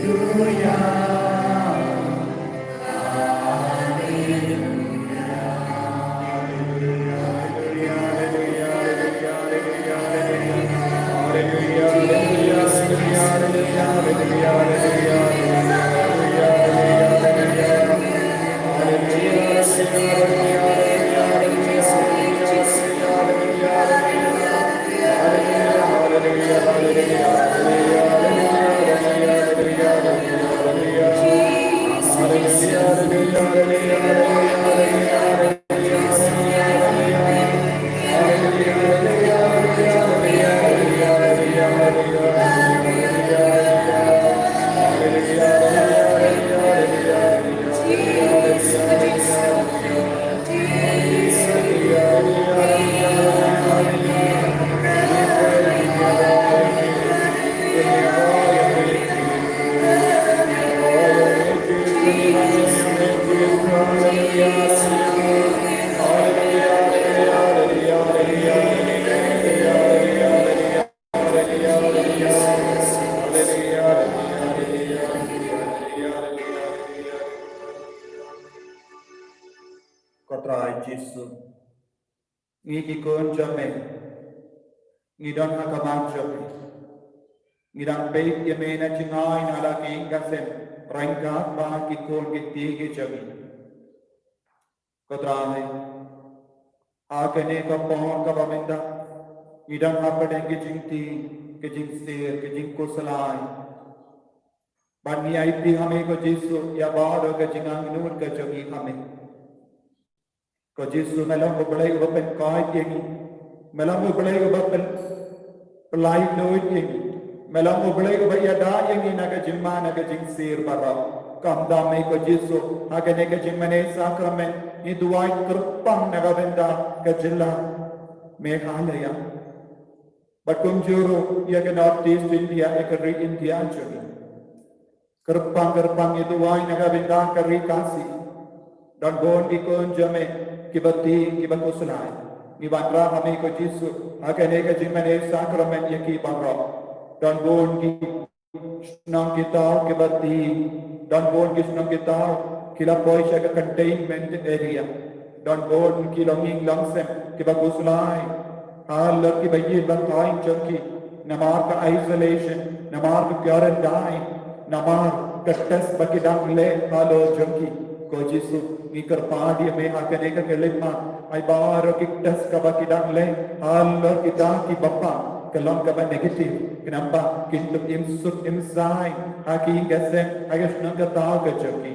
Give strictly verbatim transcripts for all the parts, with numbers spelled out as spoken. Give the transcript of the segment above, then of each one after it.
Ko Trai Jisu, ngi ki khun jong me, ngi don ha ka bynta jong me. Ngi dang peit ïa me na jngai na la ki ïing ki sem, ryngkat bad ki khun ki kti ki jong me. Ko Trai, ha kane ka por kaba mynta, ngi don ha pdeng ki jingtieng, ki jingsir, ki jingkhuslai. Bad ngi aiti ha me ko Jisu, ïa baroh ka jingangnud ka jong ngi ha me. Ko Jisu, me long U Blei uba pynkoit ïa ngi. Me long U Blei uba pyn, pynlait luid ïa ngi. Me long U Blei uba ïada ïa ngi na ka jingma na ka jingsir baroh. Kumta me ko Jisu, ha kane ka jingmane sakramen, ngi duwai kyrpang na ka bynta ka jylla Meghalaya. Bad kumjuh ruh ïa ka North East India, ïa ka ri India jong ngi. Kyrpang, kyrpang ngi duwai na ka bynta ka ri Khasi. Don bun ki khun jong me kiba tieng, kiba khuslai. Ngi wanrah ha me ko Jisu, ha kane ka jingmane sakramen ïa ki baroh. Don bun ki shnong ki thaw kiba tieng. Don bun ki shnong ki thaw ki la poi sha ka containment area. Don bun ki longïing longsem kiba khuslai. Halor kiba ïeit ba thaiñ jong ki, namar ka isolation, namar ka quarantine, namar ka test ba ki dang leh halor jong ki. Ko Jisu, ngi kyrpad ïa me ha kane ka khyllipmat, ai baroh ki test kaba ki dang leh halor kita kiba pang, ka long kaba negative, khnang ba kin ïoh im suk im saiñ ha ki ïing ki sem, ha ki shnong ki thaw ki jong ki.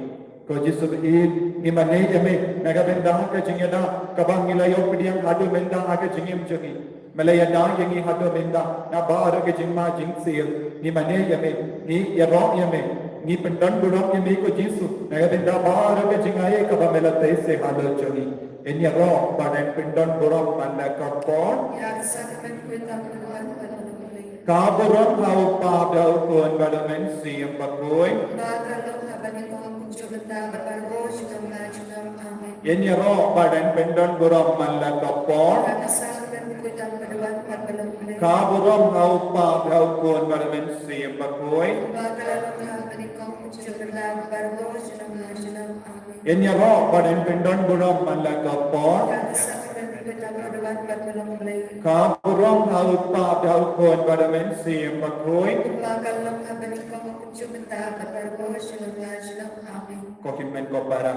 Ko Jisu ba ïeit, ngi mane ïa me na ka bynta ka jingïada kaba ngi la ïoh pdiang haduh mynta ha ka jingim jong ngi. Me la ïada ïa ngi haduh mynta na baroh ka jingma jingsir. Ngi mane ïa me, ngi ïaroh ïa me, ngi pyndonburom ïa me ko Jisu na ka bynta baroh ka jingaiei kaba me la theh halor jong ngi. Ngin ïaroh bad ngin pyndonburom man la ka por. Ïa ka sakramen khuid tam ka duwan bad ka long Blei. Ka burom ha U Kpa bad ha U Khun bad ha U Mynsiem Bakhuid. Ba ka long ha ba nyngkong kumjuh mynta bad baroh junom la junom. Amen. Ngin ïaroh bad ngin pyndonburom man la ka por. Ïa ka sakramen khuid tam ka duwan bad ka long Blei. Ka burom ha U Kpa bad ha U Khun bad ha U Mynsiem Bakhuid. Ba ka long ha ba nyngkong kumjuh mynta bad baroh junom la junom. Amen. Ngin ïaroh bad ngin pyndonburom man la ka por. Ïa ka sakramen khuid tam ka duwan bad ka long Blei. Ka burom ha U Kpa bad ha U Khun bad ha U Mynsiem Bakhuid. Ba ka long ha ba nyngkong kumjuh mynta bad baroh junom la junom. Amen. Ko hynmen ko para,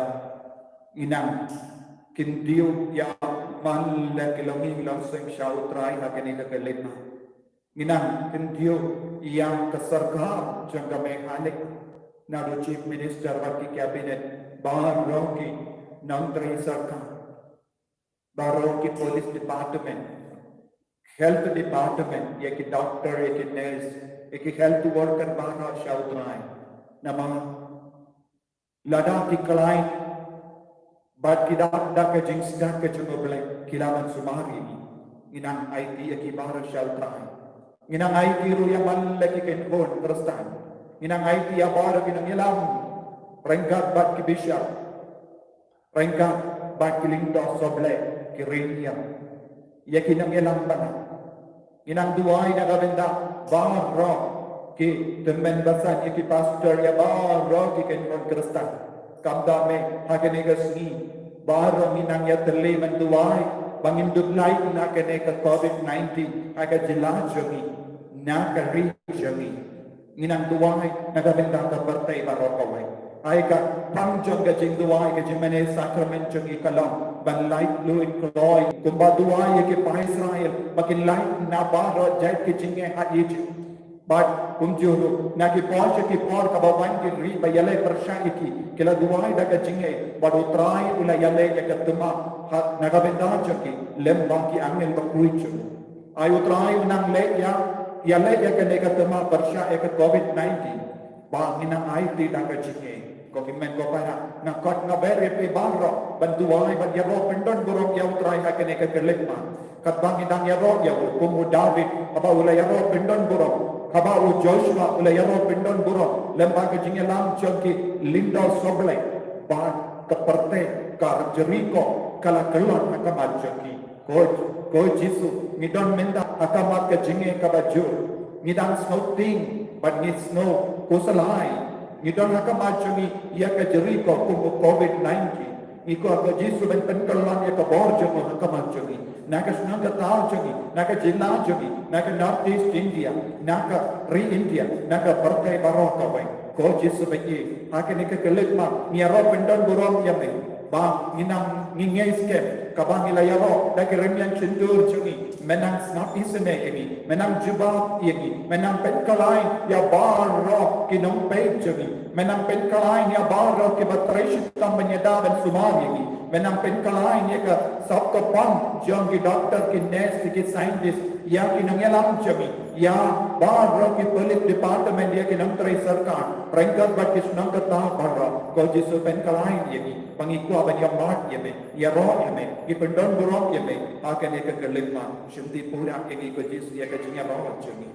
ngi nang kyntiew ïa man la ki longïing longsem sha U Trai ha kane ka khyllipmat. Ngi nang kyntiew ïa ka sorkar jong ka Meghalaya, naduh Chief Minister bad ki Cabinet, baroh ki nongtrei sorkar, baroh ki Police Department, Health Department, ïa ki doctor, ïa ki nurse, ïa ki health worker baroh sha U Trai. Namar lada ki khlaiñ bad ki dak da ka jingstad ka jong U Blei, ki la ban sumar ïa ngi. Ngi nang aiti ïa ki baroh sha U Trai. Ngi nang aiti ruh ïa man la ki kynhun Khristan. Ngi nang aiti ïa baroh ki nongïalam ryngkat bad ki bishop, ryngkat bad ki lyngdoh sohblei, ki rynïeng, ïa ki nongïalam bneng. Ngi nang duwai na ka bynta baroh Ki tymmen basan ïa ki pastor ïa baroh ki kynhun Khristan. Kumta me ha kane ka sngi baroh ngi nang ïa tylli ban duwai ba ngin dup lait na kane ka covid nineteen ha ka jylla jong ngi, na ka ri jong ngi. Ngi nang duwai na ka bynta ka pyrthei baroh kawei. Ai ka pang jong ka jingduwai ka jingmane sakramen jong ngi ka long ban lait luid kloi kumba duwai ïa ki pa Israel ba kin lait na baroh jait ki jingeh ha Egypt. Bad kumjuh ruh na ki por sha ki por kaba wan ki ri ba ïaleh pyrshah ïa ki, ki la duwai da ka jingeh bad U Trai u la ïaleh ïa ka thma ha na ka bynta jong ki lem bad ki angel bakhuid jong u. Ai U Trai u nang leh ïa, ïaleh ïa kane ka thma pyrshah ïa ka covid nineteen ba ngin nang aiti da ka jingeh. Ko ki hynmen ko ki para, nga khot nga ber ïa phi baroh ban duwai ban ïaroh pyndon burom ïa U Trai ha kane ka khyllipmat. Katba ngi dang ïaroh ïa u, kum u David haba u la ïaroh pyndon burom, haba u Joshua u la ïaroh pyndon burom lem bad ka jingïalam jong ki lyngdoh sohblei, bad ka pyrthei ka Jeriko ka la kyllon ha khmat jong ki. Ko, ko Jisu, ngi don mynta ha khmat ka jingeh kaba jur. Ngi dang sngew tieng bad ngi sngew khuslai. Ngi don ha khmat jong ngi ïa ka Jeriko kum u covid nineteen. Ngi kwah ko Jisu ban pynkylla ïa ka bor jong u ha khmat jong ngi, na ka shnong ka thaw jong ngi, na ka jylla jong ngi, na ka North East India, na ka ri India, na ka pyrthei baroh kawei. Ko Jisu ba ngi ha kane ka khyllipmat ngi ïaroh pyndon burom ïa me. Ba ngi nang ngi ngeit skhem kaba ngi la ïaroh da ki rynïeng shyntur jong ngi, me nang sngap isynei ïa ngi, me nang jubab ïa ngi, me nang pynkylla ïa baroh ki nongpeit jong ngi, me nang pynkylla ïa baroh kiba trei shitom ban ïada ban sumar ïa ngi, me nang pynkylla ïa ka sap ka pang jong ki doktor, ki nurse, ki scientist, ïa ki nongïalam jong ngi, ïa baroh ki police department, ïa ki nongtrei sorkar ryngkat bad ki shnong ka thaw baroh. Ko Jisu pynkylla ïa ngi ba ngi kwah ban ïamap ïa me, ïaroh ïa me, ngi pyndon burom ïa me ha kane ka khyllipmat. Shim ti pura ïa ngi ko Jisu ïa ka jingïaroh jong ngi.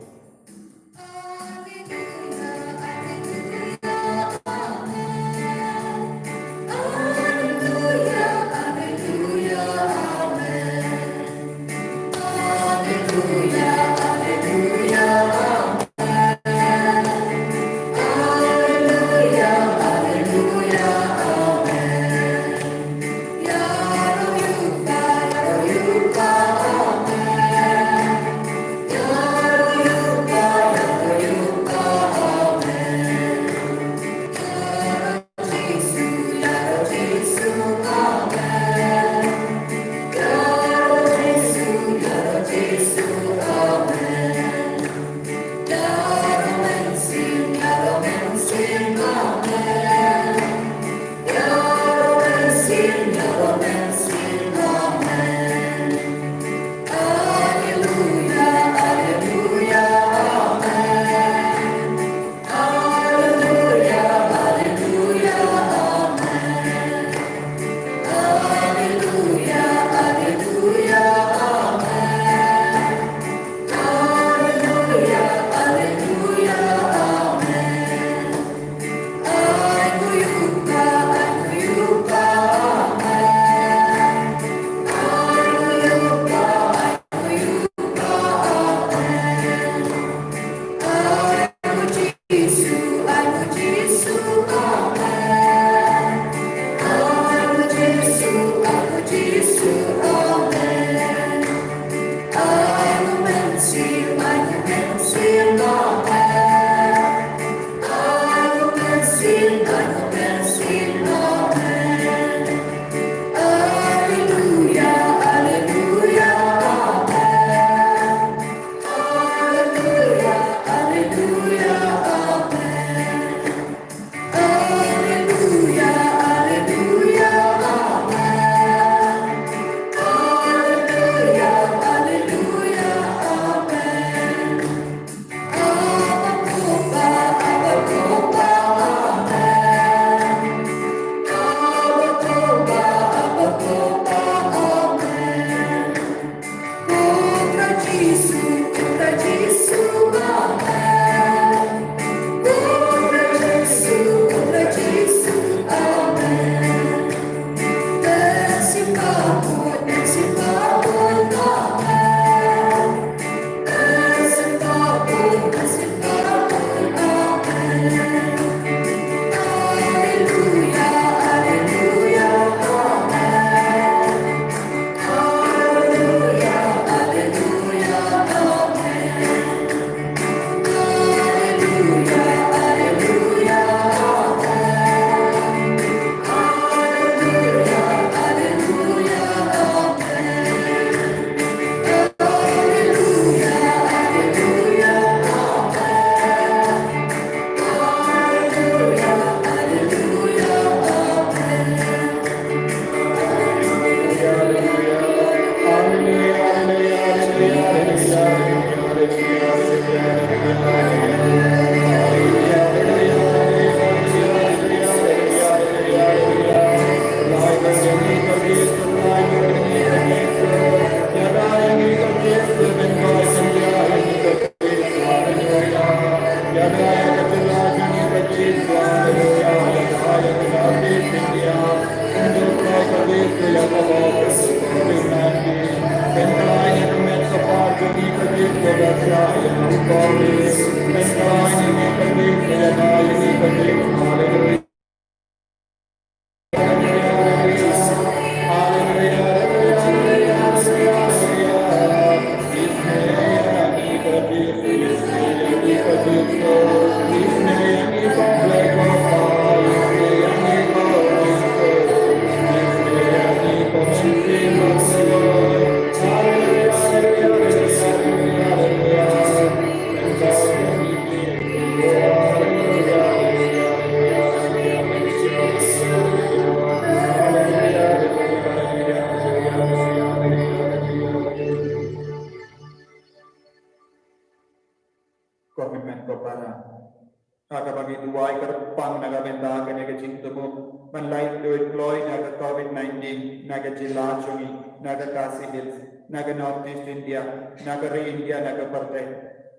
kyrpang na ka bynta kane ka jingthmu ban lait duid kloi na ka COVID nineteen na ka jylla jong ngi, na ka Khasi Hills, na ka North East India, na ka ri India, na ka pyrthei.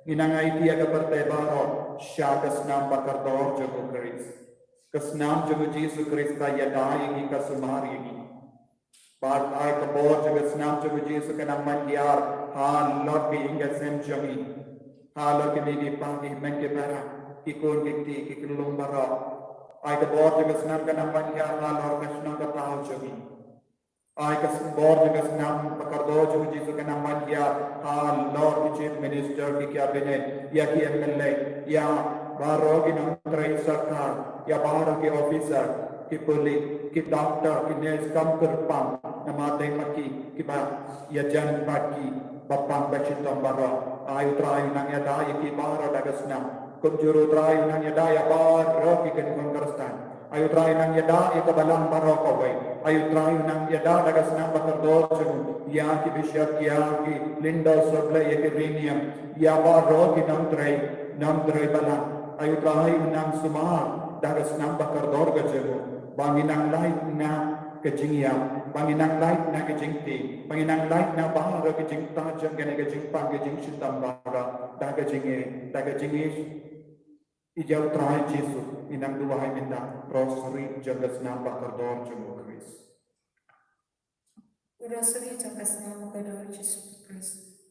Ngi nang aiti ïa ka pyrthei baroh sha ka snam ba kordor jong u Khrist. Ka snam jong u Jisu Khrist ka ïada ïa ngi, ka sumar ïa ngi. Bad ai ka bor jong ka snam jong u Jisu ka nang ban hiar halor ki ïing ki sem jong ngi, halor kine ki para, ki hynmen ki para, ki khun ki kti, ki khyllung baroh. Ai ka bor jong ka snam ka nang ban hiar halor ka shnong ka thaw jong ngi. Ai ka bor jong ka snam ba kordor jong u Jisu ka nang ban hiar halor ki chief minister, ki cabinet, ïa ki MLA, ïa baroh ki nongtrei sorkar, ïa baroh ki officer, ki pulit, ki doctor, ki nurse, kam kyrpang, namar dei ma ki kiba ïajan bad ki ba pang ba shitom baroh. Ai u Trai u nang ïada ïa ki baroh da ka snam. Kumjuh ruh u Trai u nang ïada ïa baroh ki kynhun Khristan. Ai u Trai u nang ïada ïa ka balang baroh kawei. Ai u Trai u nang ïada da ka snam ba kordor jong u ïa ki bishop, ïa ki lyngdoh sohblei, ïa ki riewniam, ïa baroh ki nongtrei, nongtrei balang. Ai u Trai u nang sumar da ka snam ba kordor ka jong u ba ngin nang lait na ka jingïap, ba ngin nang lait na ka jingkti, ba ngin nang lait na baroh ka jingtah jong kane ka jingpang ka jingshitom baroh da ka jingïeit, da ka jingïeit ïa u Trai Jisu. Ngi nang duwai mynta Rosari jong ka snam ba kordor jong u Khrist. U Rosari jong ka snam ba kordor Jisu Khrist.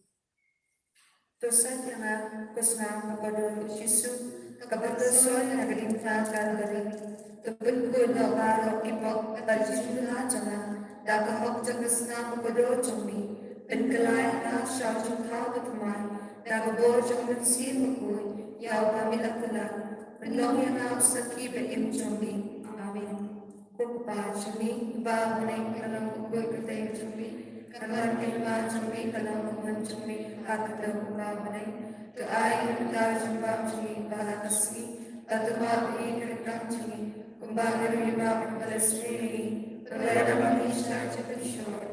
To sait ïa nga ko snam ba kordor Jisu, ha kaba to soi na ka diengphna Kalbari. To pynkhuid noh baroh ki pop bad ki jingkylla jong nga da ka hok jong ka snam ba kordor jong me. Pynkylla ïa nga sha u jingthaw bathymmai da ka bor jong u Mynsiem Bakhuid, ïa uba me la kylla. Pynlong ïa nga u sakhi ba im jong me. Amen. Ko Kpa jong ngi uba ha bneng, ka long ka kyrteng jong me, ka long ka hima jong me, ka long ka mon jong me ha ka kyrteng uba ha bneng. To ai ïa ngi mynta ka jingbam jong ngi ba ha ka sngi, bad to map ïa ngi ka ryngkang jong ngi, kumba ngi ruh ngi map ïa kiba la sngewsih ïa ngi. To leit noh ïa ngi sha ka jingpynshoi,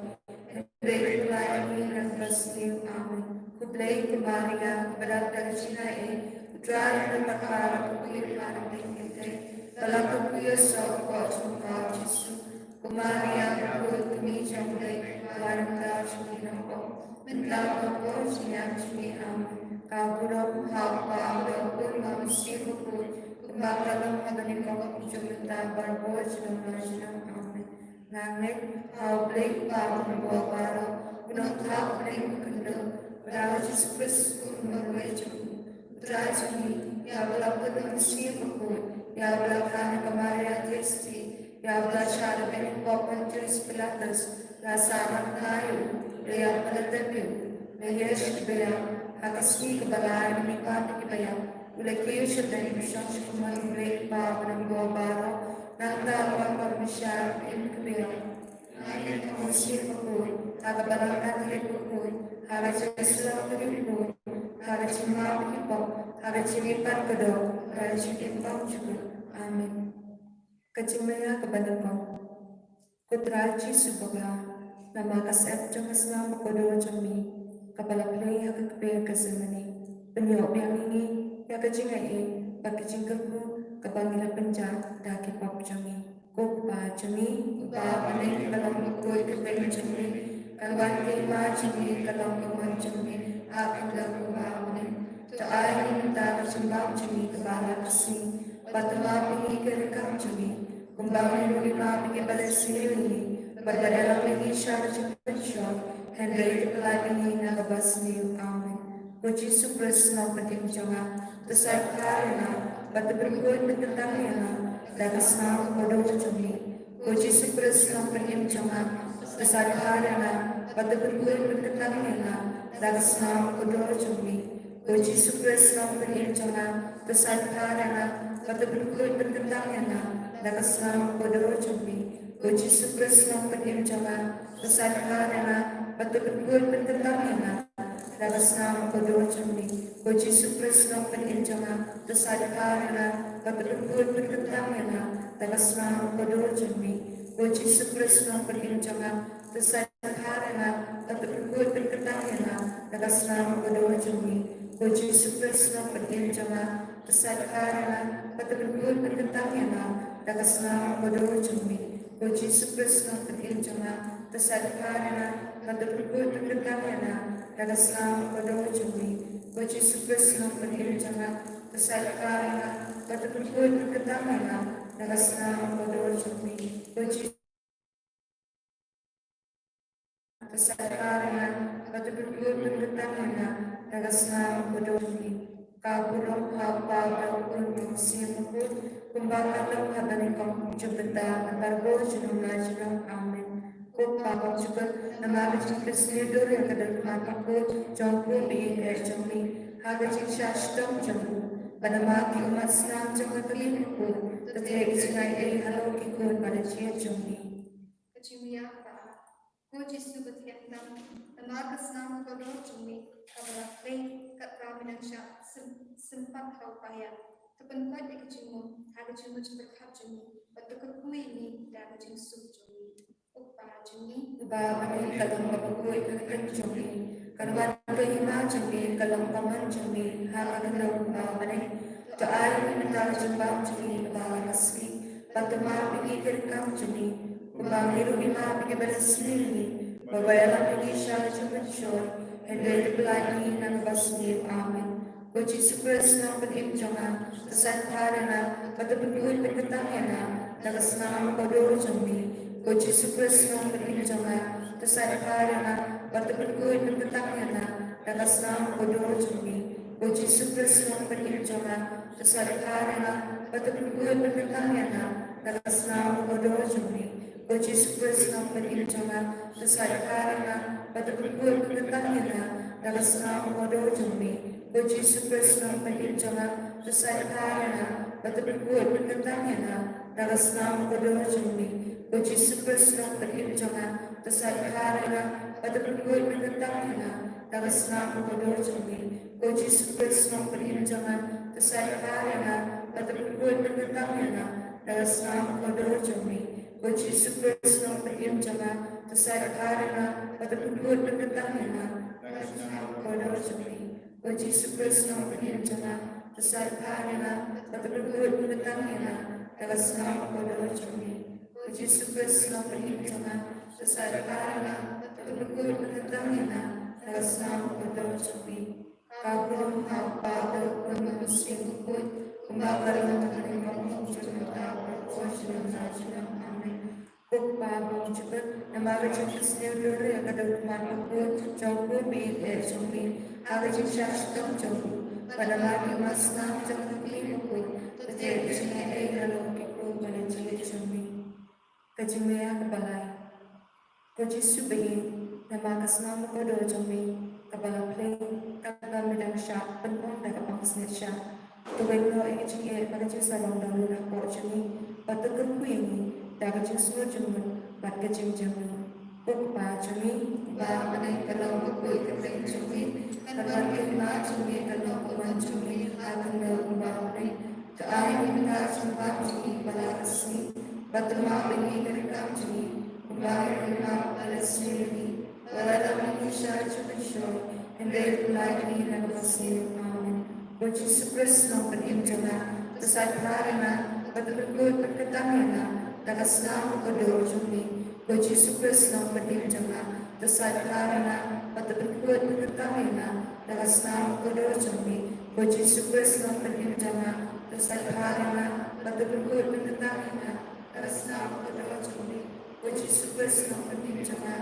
hynrei to pyllait ïa ngi na kaba sniew. Amen. Khublei ko Maria, kaba dap da ka jingaiei, u Trai u don bad pha, to kyrkhu ïa ki kynthei ha ryngkat, bad la kyrkhu ïa u soh hapoh jong u kpa u Jisu. Ko Maria, ka kmie jong U Blei, to wanrah ïa ngi ki nongpop, mynta bad ha ka por jingïap jong ngi. Amen. Ka burom ha u Kpa, ha u Khun bad ha u Mynsiem Bakhuid, kumba ka long ha kane ka por, kumjuh mynta bad ha ka por junom la junom. Amen. Nga ngeit ha U Blei u Kpa Uba Mynsiem Bakhuid, u Nongthoh, u Blei uba kynduh, bad ha u Jisu Khrist u Khun uba kyrkhu. U Trai jong ngi, ïa uba la put da u Mynsiem Bakhuid, ïa uba la kha na ka Maria Theisotti, ïa uba la shah da beiñ hapoh Pontius Pilatus, la sahnarphna ïa u, la ïap bad la tep ïa u, la ïaishah sha ki baïap, ha ka sngi kaba lai u la mihpat na ki baïap, u la kiew sha bneng, u shong sha ka mon U Blei u Kpa uba don bor baroh, nangta un wan ban bishar ïa ki ba im ki ba ïap. Nga ngeit ha u Mynsiem Bakhuid, ha ka balang Katholik bakhuid, ha ka jingïasyllok ka riewkhuid, ha ka jingmap ïa ki pop, ha ka jingmihpat ka doh, ha ka jingim bymjukut. Amen. Ka jingmaïa kaba nyngkong. Ko Trai Jisu babha, namar ka syep jong ka snam ba kordor jong me, kaba la plie ha ka kper Gethsemane, pynïoh biang ïa ngi ïa ka jingaiei bad ka jingkyrkhu kaba ngi la pynjah da ki pop jong ngi. Ko Kpa jong ngi uba ha bneng, ka long bakhuid ka kyrteng jong me, kan wan ka hima jong me, ka long ka mon jong me ha ka khyndew kumba ha bneng. To ai ïa ngi mynta ka jingbam jong ngi kaba ha ka sngi, bad to map ïa ngi ki ryngkat jong ngi, kumba ngi ruh ngi map ïa kiba la sniew ïa ngi, bad to ïalam ïa ngi sha ka jingpynshoi, hynrei to pyllait ïa ngi na kaba sniew. Amen. Ko Jisu Khrist Nongpynim jong nga, to sait bha ïa nga, bad to pynkhuid pynkyntang ïa nga da ka snam ba kordor jong me. Ko Jisu Khrist Nongpynim jong nga, to sait bha ïa nga, bad to pynkhuid pynkyntang ïa nga da ka snam ba kordor jong me. Ko Jisu Khrist Nongpynim jong nga, to sait bha ïa nga, bad to pynkhuid pynkyntang ïa nga da ka snam ba kordor jong me. Ko Jisu Khrist Nongpynim jong nga, to sait bha ïa nga, bad to pynkhuid pynkyntang ïa nga da ka snam ba kordor jong me. Ko Jisu Khrist Nongpynim jong nga, to sait bha ïa nga, bad to pynkhuid pynkyntang ïa nga da ka snam ba kordor jong me. Ko Jisu Khrist Nongpynim jong nga, to sait bha ïa nga, bad to pynkhuid pynkyntang ïa nga da ka snam ba kordor jong me. Ko Jisu Khrist Nongpynim jong nga, To sait bha ïa nga, bad to pynkhuid pynkyntang ïa nga da ka snam kordor jong me. Ko Jisu Khrist, Nongpynim jong nga, to sait bha ïa nga, bad to pynkhuid pynkyntang ïa nga da ka snam kordor jong me. Ko Jisu Khrist, Nongpynim jong nga, to sait bha ïa nga, bad to pynkhuid pynkyntang ïa nga da ka snam kordor jong me. Ko Jisu To sait bha ïa nga, bad to pynkhuid pynkyntang ïa nga da ka snam kordor jong me. Ka burom ha u Kpa, ha u Khun, ha u Mynsiem Bakhuid, kumba ka long ha kaba nyngkong, junom mynta, bad barabor junom la junom. Amen. Ko Kpa bymjukut, namar ka jingpynsñiawdur ïa ka dohnud khmat bakhuid jong u Khun baieit jong me ha ka jingshah shitom jong u, bad namar ki ummat snam jong ka Kmie bakhuid, to theh ki jingaiei halor ki khun ba la jied jong me. Ka jingmih ïa u Kpa. Ko Jisu bathiang tam, namar ka snam kordor jong me kaba la khlei, katba me dang shah sym-, sympat ha u paia, to pynkoit ïa ka jingmut ha ka jingmut jingpyrkhat jong me, bad to kyrkhu ïa me da ka jingsuk jong me. U Kpa jong me uba ha bneng, ka long kaba khuid ka kyrteng jong me, kan wan ka hima jong me, kan long ka mon jong me ha ka khyndew kumba ha bneng. To ai ïa ngi mynta ka jingbam jong ngi kaba la ka sngi, bad to map ïa ngi ki ryngkat jong ngi, kumba ngi ruh ngi map ïa kiba la sniew ïa ngi, bad wat ïalam ïa ngi sha ka jingpynshoi, hynrei to pyllait ïa ngi na kaba sniew. Amen. Ko Jisu Khrist, Nongpynim jong nga, to sait bha ïa nga, bad to pynkhuid pynkyntang ïa nga da ka snam kordor jong me. Ko Jisu Khrist, Nongpynim jong nga, to sait bha ïa nga, bad to pynkhuid pynkyntang ïa nga da ka snam kordor jong me. Ko Jisu Khrist, Nongpynim jong nga, to sait bha ïa nga, bad to pynkhuid pynkyntang ïa nga da ka snam kordor jong me. Ko Jisu Khrist, Nongpynim jong nga, to sait bha ïa nga, bad to pynkhuid pynkyntang ïa nga da ka snam kordor jong me. Ko Jisu Khrist, Nongpynim jong nga, to sait bha ïa nga, bad to pynkhuid pynkyntang ïa nga da ka snam kordor jong me. Ko Jisu Khrist, Nongpynim jong nga, to sait bha ïa nga, bad to pynkhuid pynkyntang ïa nga da ka snam kordor jong me. Ko Jisu Khrist, Nongpynim jong nga, to sait bha ïa nga, bad to pynkhuid pynkyntang ïa nga da ka snam kordor jong me. Ko Jisu Khrist, Nongpynim jong nga, to sait bha ïa nga, bad to pynkhuid pynkyntang ïa nga da ka snam kordor jong me. Ko Jisu Khrist, Nongpynim jong nga, to sait bha ïa nga, bad to pynkhuid pynkyntang ïa nga da ka snam kordor jong me. Ko Jisu Khrist, Nongpynim jong nga, to sait bha ïa nga, bad to pynkhuid pynkyntang ïa nga da ka snam kordor jong me. Ka burom ha u Kpa, ha u Khun, ha u Mynsiem Bakhuid, kumba ka long ha kaba nyngkong, junom mynta, bad barabor junom la junom. Amen. Ko Kpa bymjukut, namar ka jingpynsñiawdur ïa ka dohnud khmat bakhuid jong u Khun baieit jong me ha ka jingshah shitom jong u, bad namar ki ummat snam jong ka Kmie bakhuid, to theh ki jingaiei halor ki khun ba la jied jong me. Ka jingmih ïa u Kpa. Ko Jisu baieit, namar ka snam kordor jong me kaba la khlei, katba me dang shah pynbor da ka pansngiat shah, to weng noh ïa ka jingeh bad ka jingsarong da u Khun hapoh jong ngi, bad to kyrkhu ïa ngi da ka jingsngew jingmut bad ka jingjemnud. Ko Kpa jong ngi uba ha bneng, ka long kaba khuid ka kyrteng jong me, kan wan ka hima jong me, kan long ka mon jong me ha khyndew kumba ha bneng. To ai ïa ngi mynta ka jingbam jong ngi kaba la ka sngi, bad to map ïa ngi ki ryngkat jong ngi, kumba ngi ruh ngi map ïa kiba la sniew ïa ngi, bad wat ïalam ïa ngi sha ka jingpynshoi, hynrei to pyllait ïa ngi na kaba sniew. Amen. Ko Jisu Khrist, Nongpynim jong nga, to sait bha ïa nga, bad to pynkhuid pynkyntang ïa nga da ka snam kordor jong me. Ko Jisu Khrist, Nongpynim jong nga, to sait bha ïa nga, bad to pynkhuid pynkyntang ïa nga da ka snam kordor jong me. Ko Jisu Khrist, Nongpynim jong nga, to sait bha ïa nga, bad to pynkhuid pynkyntang ïa nga da ka snam kordor jong me. Ko Jisu Khrist, Nongpynim jong nga,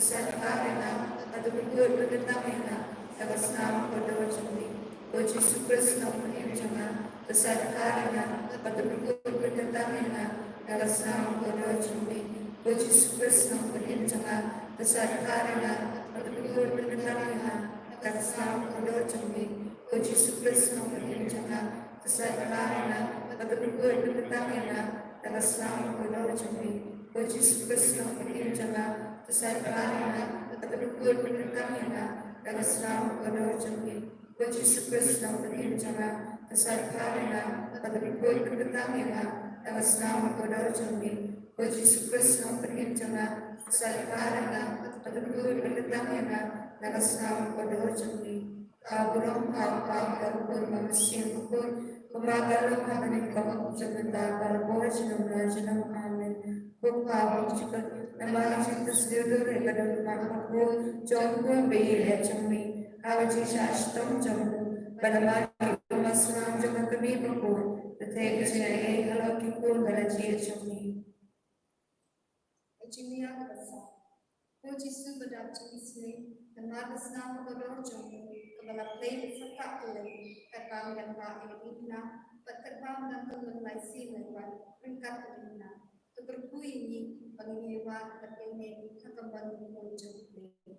to sait bha ïa nga, bad to pynkhuid pynkyntang ïa nga da ka snam kordor jong me. Ko Jisu Khrist, Nongpynim jong nga, to sait bha ïa nga, bad to pynkhuid pynkyntang ïa nga da ka snam kordor jong me. Ko Jisu Khrist, Nongpynim jong nga, to sait bha ïa nga, bad to pynkhuid pynkyntang ïa nga da ka snam kordor jong me. Ko Jisu Khrist, Nongpynim jong nga, to sait bha ïa nga, bad to pynkhuid pynkyntang ïa nga da ka snam kordor jong me. Ko Jisu Khrist, Nongpynim jong nga, to sait bha ïa nga, bad to pynkhuid pynkyntang ïa nga da ka snam kordor jong me. Ko Jisu Khrist, Nongpynim jong nga, to sait bha ïa nga, bad to pynkhuid pynkyntang ïa nga da ka snam kordor jong me. Ko Jisu Khrist, Nongpynim jong nga, to sait bha ïa nga, bad to pynkhuid pynkyntang ïa nga da ka snam kordor jong me. Ka burom ha u Kpa, ha u Khun, ha u Mynsiem Bakhuid, Kumba ka long ha kane ka por, jong ka por, jong ka por. Amen. Ko Kpa ba ong sngewbha, namar ka jingpynshlur ïa ka dohnud ka jong U Blei, jong U Blei ïa jong ngi, ha ka jingshah shitom jong U, bad namar ki ummat snam jong ka kmie bakhuid, to theh ka jingaiei halor ki khun bad la jong ngi. Ka jingmih ïa ka Kpa. Ko Jisu ba dap jingisynei, namar ka snam kaba dor jong U, kaba la plie bad satia kylleng, katba me dang bah ïa ka diengphna, bad katba me dang kylleng lai sien lai wat ryngkat ka diengphna, to kyrkhu ïa ngi ba ngin ïai wad bad ïaineh ha ka mon bakhuid jong U Blei.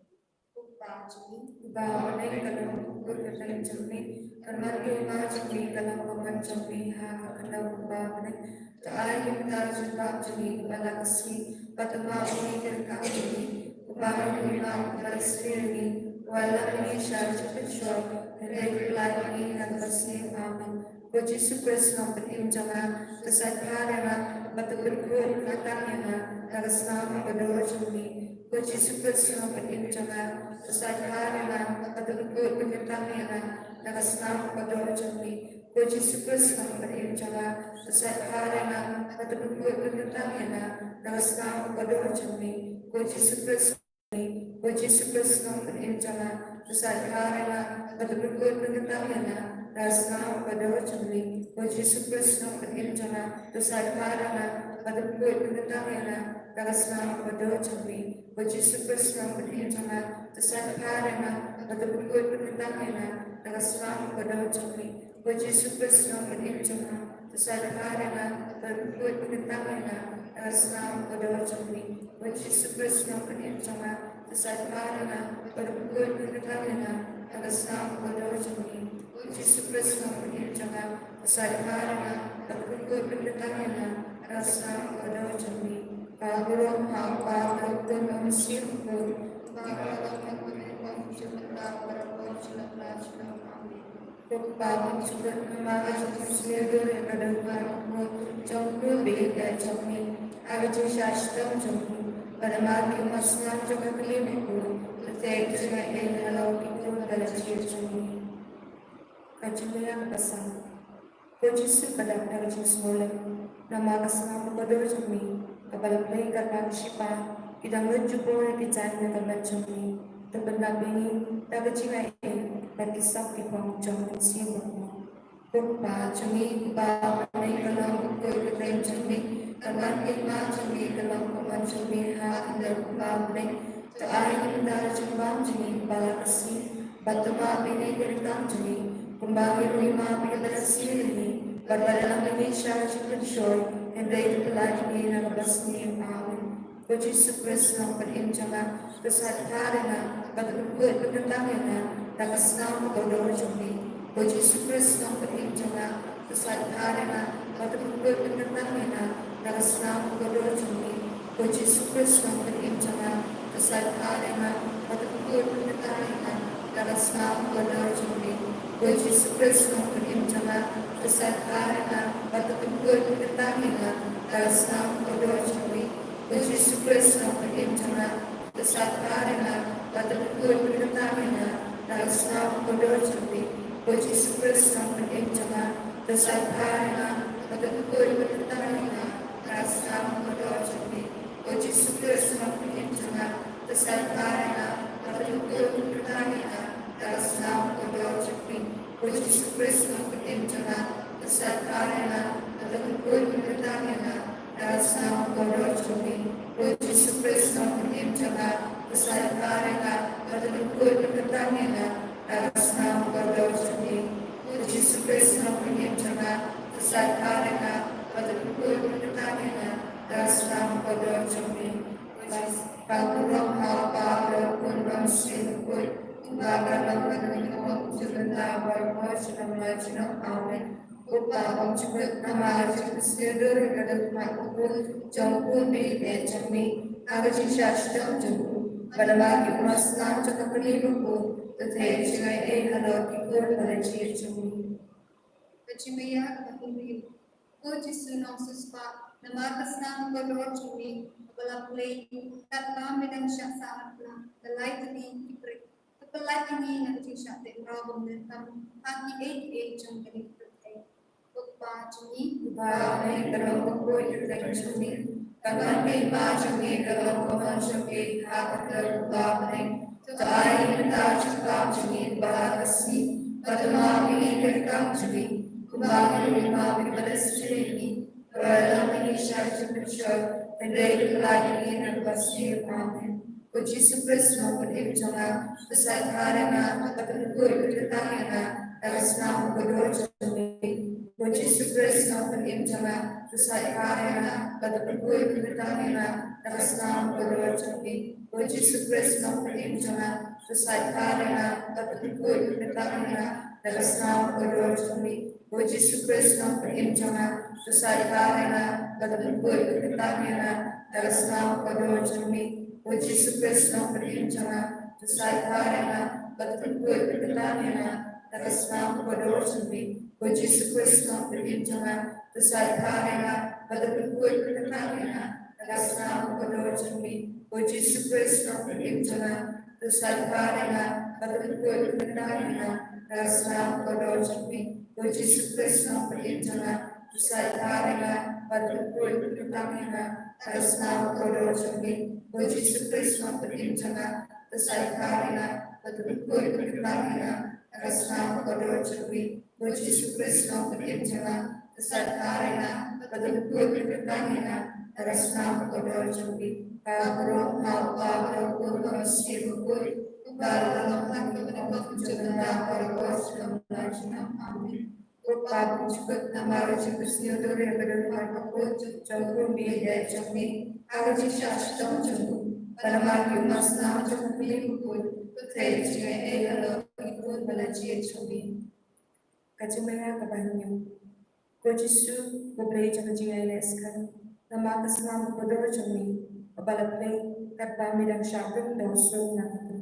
Ko Kpa jong ngi uba ha bneng, ka long bakhuid ka kyrteng jong Me, kan wan ka hima jong Me, ka long ka mon jong Me ha ka khyndew uba ha bneng. To ai ïa ngi mynta ka jingbam jong ngi kaba la ka sngi, bad to map ïa ngi ki ryngkat jong ngi, kumba ngi map ïa kiba la sniew ïa ngi, wat lam ïa ngi sha ka jingpynshoi, hynrei to pyllait ïa ngi na kaba sniew. Amen. Ko Jisu Khrist Nongpynim jong nga, to sait bha ïa nga, bad to pynkhuid pynkyntang ïa nga na ka snam kaba dor jong Me. Ko Jisu Khrist Nongpynim jong nga, to sait bha ïa nga, bad to pynkhuid pynkyntang ïa nga na ka snam kaba dor jong Me. Ko Jisu Khrist Nongpynim jong nga, to sait bha ïa nga, bad to pynkhuid pynkyntang ïa nga na ka snam kaba dor jong Me. Ko Jisu Khrist, ko Jisu Khrist Nongpynim jong nga, to sait bha ïa nga, bad to pynkhuid pynkyntang ïa nga na ka snam kaba dor jong Me. Ko Jisu Khrist Nongpynim jong nga, to sait bha ïa nga, bad to pynkhuid pynkyntang ïa nga na ka snam kaba dor jong Me. Ko Jisu Khrist Nongpynim jong nga, to sait bha ïa nga, bad to pynkhuid pynkyntang ïa nga na ka snam kaba dor jong Me. Ko Jisu Khrist Nongpynim jong nga, to sait bha ïa nga, bad to pynkhuid pynkyntang ïa nga na ka snam kaba dor jong Me. Ko Jisu Khrist Nongpynim jong nga, to sait bha ïa nga, bad to pynkhuid pynkyntang ïa nga na ka snam kaba dor jong Me. Ko Jisu Khrist Nongpynim jong nga, to sait bha ïa nga, bad to pynkhuid pynkyntang ïa nga na ka snam kaba dor jong Me. Ka burom ha U Kpa, bad ha U Khun, bad ha U Mynsiem Bakhuid. Kumba ka long ha kaba nyngkong, junom, mynta, bad ha ka por, junom la junom. Amen. Ko Kpa ba ong sngewbha, namar ka jingpynshlur ïa ka dohnud ka jong U Blei, jong U Blei ïa jong ngi, ha ka jingshah shitom jong U, bad namar ki ummat snam jong ka kmie bakhuid, to theh ka jingaiei halor ki khun bad la jong ngi. Ka jingmih ïa ka Kpa. Ko Jisu ba dap da ka jingsngewlem, namar ka snam kaba dor jong Me, kaba la plie katba ki shipai ki dang lut jubor ïa ki jaiñ na ka met jong Me, to pyndap ïa ngi da ka jingaiei bad ki sap ki phong jong U Mynsiem Bakhuid. Ko Kpa jong ngi uba ha bneng, ka long bakhuid ka kyrteng jong Me, kan wan ka hima jong Me, ka long ka mon jong Me ha ka khyndew uba ha bneng. To ai ïa ngi mynta ka jingbam jong ngi kaba la ka sngi, bad to map ïa ngi ki ryngkat jong ngi, kumba ngi ruh ngi map ïa kiba la sniew ïa ngi, bad wat lam ïa ngi sha ka jingpynshoi, hynrei to pyllait ïa ngi na kaba sniew. Amen. Ko Jisu Khrist Nongpynim jong nga, to sait bha ïa nga, bad to pynkhuid pynkyntang ïa nga na ka snam kaba dor jong Me. Ko Jisu Khrist Nongpynim jong nga, to sait bha ïa nga, bad to pynkhuid pynkyntang ïa nga na ka snam kaba dor jong Me. Ko Jisu Khrist Nongpynim jong nga, to sait bha ïa nga, bad to pynkhuid pynkyntang ïa nga na ka snam kaba dor jong Me. Ko Jisu Khrist Nongpynim jong nga, to sait bha ïa nga, bad to pynkhuid pynkyntang ïa nga na ka snam kaba dor jong Me. Ko Jisu Khrist Nongpynim jong nga, to sait bha ïa nga, bad to pynkhuid pynkyntang ïa nga na ka snam kaba dor jong Me. Ko Jisu Khrist Nongpynim jong nga, to sait bha ïa nga, bad to pynkhuid pynkyntang ïa nga na ka snam kaba dor jong Me. Ko Jisu Khrist Nongpynim jong nga, to sait bha ïa nga, bad to pynkhuid pynkyntang ïa nga na ka snam kaba dor jong Me. Ko Jisu Khrist Nongpynim jong nga, to sait bha ïa nga, bad to pynkhuid pynkyntang ïa nga na ka snam kaba dor jong Me. Ko Jisu Khrist Nongpynim jong nga, to sait bha ïa nga, bad to pynkhuid pynkyntang ïa nga na ka snam kaba dor jong Me. Ko Jisu Khrist Nongpynim jong nga, to sait bha ïa nga, bad to pynkhuid pynkyntang ïa nga na ka snam kaba dor jong Me. Ka burom ha U Kpa, bad ha U Khun, bad ha U Mynsiem Bakhuid, kumba ka long ha kaba nyngkong, junom la junom, bad ha ka por, junom la junom. Amen. Ko Kpa ba ong sngewbha, namar ka jingpynshlur ïa ka dohnud ka jong U Blei, jong U Blei ïa jong Me, ha ka jingshah shitom jong U, bad namar ki ummat snam jong ka kmie bakhuid, to theh ka jingaiei halor ki khun bad la jong Me. Ka jingmih ïa ka Kpa. Ko Jisu Nongsiewspah, namar ka snam kaba dor jong Me, kaba la plie katba Me dang shah sah ryngkat, da lai tylli ki briew, to pyllait ïa ngi na ka jingshah teh mraw bymdon tam ha kiei kiei jong kane ka pyrthei. Kpa jong ngi, uba ha bneng, ka long bakhuid ka kyrteng jong me. Ka nongrim jong me ka long kumba ha bneng, ha ka kyrteng u Kpa ha bneng. To ai ïa ngi mynta ka jingpynlong jong ngi kaba ha ka sngi, bad to map ïa ngi ki ryngkang jong ngi, kumba ngi ruh ngi map ïa kiba la sngewsih ïa ngi. Bad ym dei ïa ngi sha ka jingpynshoi, hynrei to pyllait ïa ngi na kaba sniew. Amen. Ko Jisu Khrist, Nongpynim jong nga, to said bha ïa nga, bad to pynkuid pynkyntang ïa nga na ka snam bakordor jong me. Ko Jisu Khrist, Nongpynim jong nga, to said bha ïa nga, bad to pynkuid pynkyntang ïa nga na ka snam bakordor jong me. Ko Jisu Khrist, Nongpynim jong nga, to said bha ïa nga, bad to pynkuid pynkyntang ïa nga na ka snam bakordor jong me. Ko Jisu Khrist, Nongpynim jong nga, to said bha ïa nga, bad to pynkuid pynkyntang ïa nga na ka snam bakordor jong me. Ko Jisu Khrist, Nongpynim jong nga, to said bha ïa nga, bad to pynkuid pynkyntang ïa nga na ka snam bakordor jong me. Ko Jisu Khrist, Nongpynim jong nga, to said bha ïa nga, bad to pynkuid pynkyntang ïa nga na ka snam bakordor jong me. Ko Jisu Khrist, Nongpynim jong nga, to said bha ïa nga, bad to pynkuid pynkyntang ïa nga na ka snam bakordor jong me. Ko Jisu Khrist, Nongpynim jong nga, to said bha ïa nga, bad to pynkuid pynkyntang ïa nga na ka snam bakordor jong me. Ko Jisu Khrist, Nongpynim jong nga, to said bha ïa nga, bad to pynkuid pynkyntang ïa nga na ka snam bakordor jong me. Ko Jisu Khrist, Nongpynim jong nga, to said bha ïa nga, bad to pynkuid pynkyntang ïa nga na ka snam bakordor jong me. Ka burom ha u Kpa, bad ha u Khun, bad ha u Mynsiem Bakhuid, uba la long haduh mynta, bad ha ka por jong ka bynta baroh. Amen. Ko Kpa bymjukut, namar ka jingpynsngew duriaw ka don ha ka kyrteng jong u Khun ba ïeit jong me, ha ka jingshah shitom jong u, bad namar ki ummat snam jong ka Kmie bakhuid, to theh ïa ka jingaiei halor ki khun bad la jied jong me. Ka jingmaïa kaba hynñiew. Ko Jisu, ko Blei jong ka jingïaleh skhem, namar ka snam bakordor jong me, kaba la plie katba me dang shah bun da u sung na ka kru,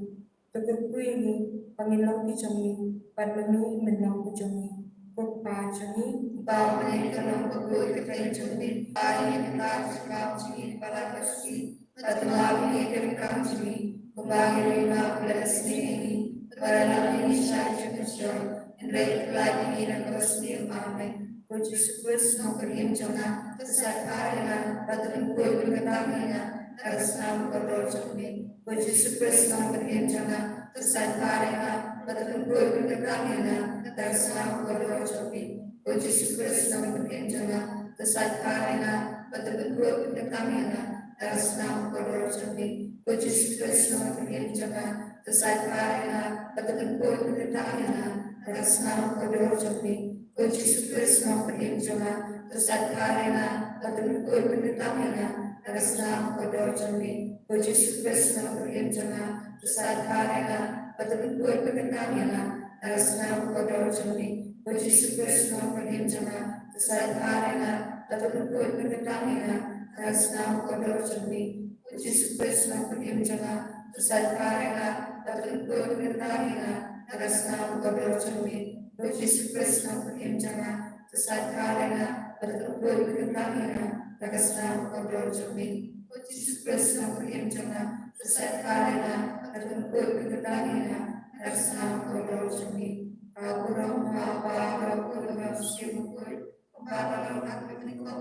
to kyrkhu ïa ngi ba ngin long ki jong me, bad ma me men long u jong ngi. Ko Kpa jong ngi, uba ha bneng, ka long bakhuid ka kyrteng jong me. Ai ïa ngi mynta ka jingpynlong jong ngi kaba ha ka sngi, bad to map ïa ngi ki ryngkang jong ngi, kumba ngi ruh ngi map ïa kiba la sniew ïa ngi. Bad ym dei ïa ngi sha ka jingpynshoi, hynrei to pyllait ïa ngi na kaba sniew. Amen. Ko Jisu Khrist, Nongpynim jong nga, to said bha ïa nga, bad to pynkuid pynkyntang ïa nga na ka snam bakordor jong me. Ko Jisu Khrist, Nongpynim jong nga, to said bha ïa nga, bad to pynkuid pynkyntang ïa nga na ka snam bakordor jong me. Ko Jisu Khrist, Nongpynim jong nga, to said bha ïa nga, bad to pynkuid pynkyntang ïa nga na ka snam bakordor jong me. Ko Jisu Khrist, Nongpynim jong nga, to said bha ïa nga, bad to pynkuid pynkyntang ïa nga na ka snam bakordor jong me. Ko Jisu Khrist, Nongpynim jong nga, to said bha ïa nga, bad to pynkuid pynkyntang ïa nga na ka snam bakordor jong me. Ko Jisu Khrist, Nongpynim jong nga, to said bha ïa nga, bad to pynkuid pynkyntang ïa nga na ka snam bakordor jong me. Ko Jisu Khrist, Nongpynim jong nga, to said bha ïa nga, bad to pynkuid pynkyntang ïa nga na ka snam bakordor jong me. Ko Jisu Khrist, Nongpynim jong nga, to said bha ïa nga, bad to pynkuid pynkyntang ïa nga na ka snam bakordor jong me. Ko Jisu Khrist, Nongpynim jong nga, to said bha ïa nga, bad to pynkuid pynkyntang ïa nga na ka snam bakordor jong me. Ko Jisu Khrist, Nongpynim jong nga, to said bha ïa nga, bad to pynkuid pynkyntang ïa nga na ka snam bakordor jong me. Ka burom ha u Kpa, bad ha u Khun, bad ha u Mynsiem Bakhuid, kumba la long haduh mynta,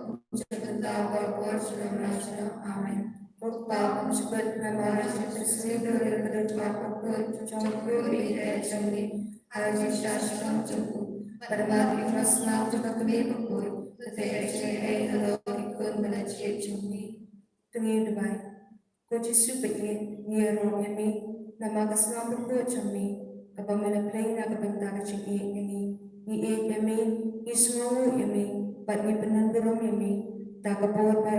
bad ha ka por jong ka bynta baroh. Amen. Ko Kpa bymjukut, namar ka jingpynsngew duriaw ka don ha ka kyrteng jong u Khun ba ïeit jong me, ha ka jingshah shitom jong u, bad namar ki ummat snam jong ka Kmie bakhuid, to theh ïa ka jingaiei halor ki khun bad la jied jong me. To ngin duwai. Ko Jisu ba ïeit, ngi ïaroh ïa me namar ka snam bakhuid jong me, kaba me la plie na ka bynta ka jingïeit ïa ngi. Ngi ïeit ïa me, ngi sngewnguh ïa me, bad ngi pyndonburom ïa me da ka bor ba,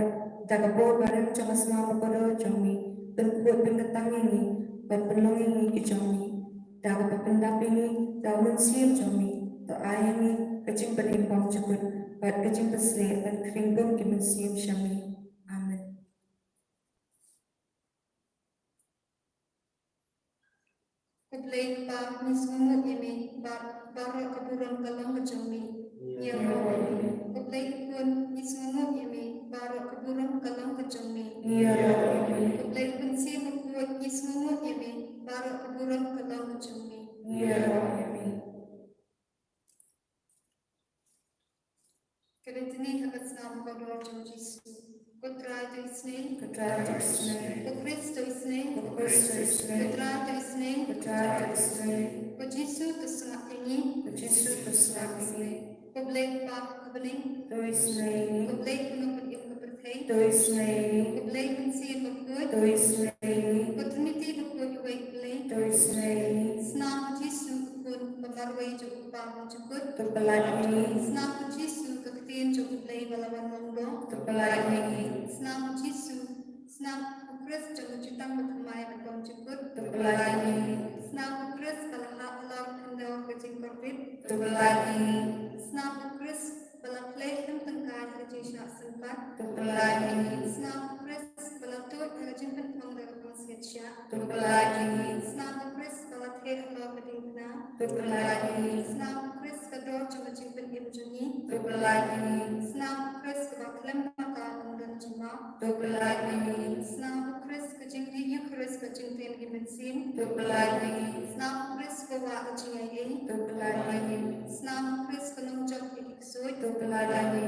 da ka bor barim jong ka snam bakordor jong me. Pynkhuid pynkyntang ïa ngi, bad pynlong ïa ngi ki jong me, da kaba pyndap ïa ngi da u Mynsiem jong me. To ai ïa ngi ka jingpynim bymjukut, bad ka jingpynshlur, bad khring bun ki mynsiem sha me. Amen. Ko Blei Kpa, ngi sngewnguh ïa me, ba, baroh ka burom ka long ka jong me. Ngi ïaroh ïa me. Ko Blei Khun, ngi sngewnguh ïa me, baroh ka burom ka long ka jong me. Ngi ïaroh ïa me. Ko Blei Mynsiem Bakhuid, ngi sngewnguh ïa me, baroh ka burom ka long ka jong me. Ngi ïaroh ïa me. Ngi ha ka snam kordor jong u Jisu. Ko Trai to isnei. Ko Trai to isnei. Ko Khrist to isnei. Ko Khrist to isnei. Ko Trai to isnei. Ko Trai to isnei. Ko Jisu to sngap ïa ngi. Ko Jisu to sngap ïa ngi. Ko Blei Kpa ka bneng. To isnei. Ko Blei Kynrad Kynrad ka pyrthei. To isnei. Ko Blei Mynsiem Bakhuid. To isnei. Ko Trinity Bakhuid iwei Blei. To isnei. Snam u Jisu u Khun ba marwei jong u Kpa Bymjukut. To pynlait ïa ngi. Snam u Jisu ka ktien jong u Blei ba la wan long doh. To pynlait ïa ngi. Snam u Jisu, snam u Khrist jong u Jutang Bathymmai Batbymjukut. To pynlait ïa ngi. Snam u Khrist ba la hap halor khyndew ka jingkordit. To pynlait ïa ngi. Snam u Khrist ba la khleh lem tyngkai ha ka jingshah sympat. To pynlait ïa ngi. Snam u Khrist ba la tuid ha ka jingpynphong da ka khong siat shah. To pynlait ïa ngi. Snam u Khrist ba la theh halor ka diengphna. To pynlait ïa ngi. Snam u Khrist ka dor jong ka jingpynim jong ngi. To pynlait ïa ngi. Snam u Khrist kaba khlem makaw ym don jingmap. To pynlait ïa ngi. Snam u Khrist ka jingri Eukharist bad jingtien ki mynsiem. To pynlait ïa ngi. Snam u Khrist ka wah ka jingaiei. To pynlait ïa ngi. Snam u Khrist ka nongjop ïa ki ksuid. To pynlait ïa ngi.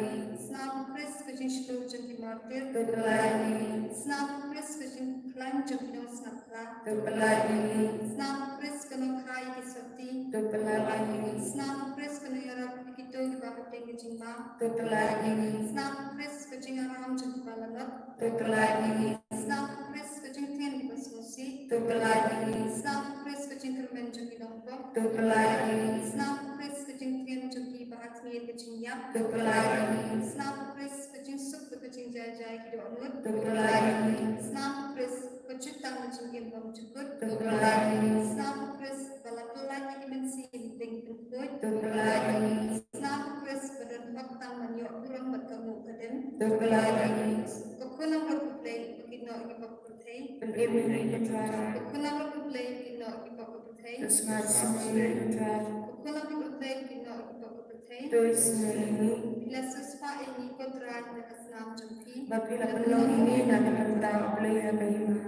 Snam u Khrist ka jingshlur jong ki martir. To pynlait ïa ngi. Snam u Khrist ka jingkhlaiñ jong ki nongsngap To pynlait ïa ngi. Snam u Khrist ka nongkha ïa ki sotti. To pynlait ïa ngi. Snam u Khrist ka nongïarap ïa kito kiba hapdeng ka jingma. To pynlait ïa ngi. Snam u Khrist ka jingaram jong kiba lanot. To pynlait ïa ngi. Snam u Khrist ka jingtien kiba sngewsih. To pynlait ïa ngi. Snam u Khrist ka jingkyrmen jong ki nongpop. To pynlait ïa ngi. Snam u Khrist ka jingtien jong kiba ha tmier ka jingïap. To pynlait ïa ngi. Snam u Khrist ka jingsuk bad ka jingjai jai ki dohnud. To pynlait ïa ngi. Snam u Khrist ka jutang ka jingim bymjukut. To pynlait ïa ngi. Snam u Khrist ba la pynlait ïa ki mynsiem ding pynkhuid. To pynlait ïa ngi. Snam u Khrist ba don hok tang ban ïoh burom bad ka nguh ka dem. To pynlait ïa ngi. Ko khun nongrot U Blei ba kynnoh ïa ki pop ka pyrthei. Pynim ïa ngi ko Trai. Ko khun nongrot U Blei ba kynnoh ïa ki pop ka pyrthei. To sngap sngewsih ïa ngi ko Trai. Ko khun nongrot U Blei ba kynnoh ïa ki pop ka pyrthei. To isnei ïa ngi. Phi la siewspah ïa ngi ko Trai na ka snam jong phi. Bad phi la pynlong ïa ngi na ka bynta U Blei ha ka hima.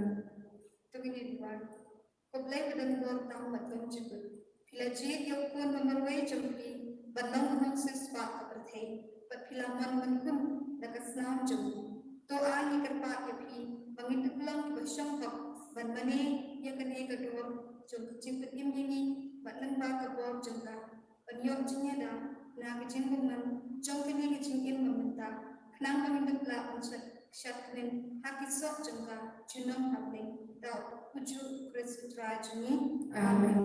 To ngin ïa duwai. Ko Blei ba don bor tam bad bymjukut. Phi la jied ïa u Khun ba marwei jong phi ban long u nongsiewspah ka pyrthei. Bad phi la mon ban khum na ka snam jong u. To ai ngi kyrpad ïa phi ba ngin ym long kiba shong hok ban mane ïa kane ka dor jong ka jingpynim ïa ngi bad lyngba ka bor jong ka. Ban ïoh jingïada na ka jingbymman jong kane ka jingim ba mynta, khnang ba ngin ym lah ban shat, shat kmen ha ki soh jong ka junom ha bneng. Da u juh U Khrist U Trai jong ngi. Amen.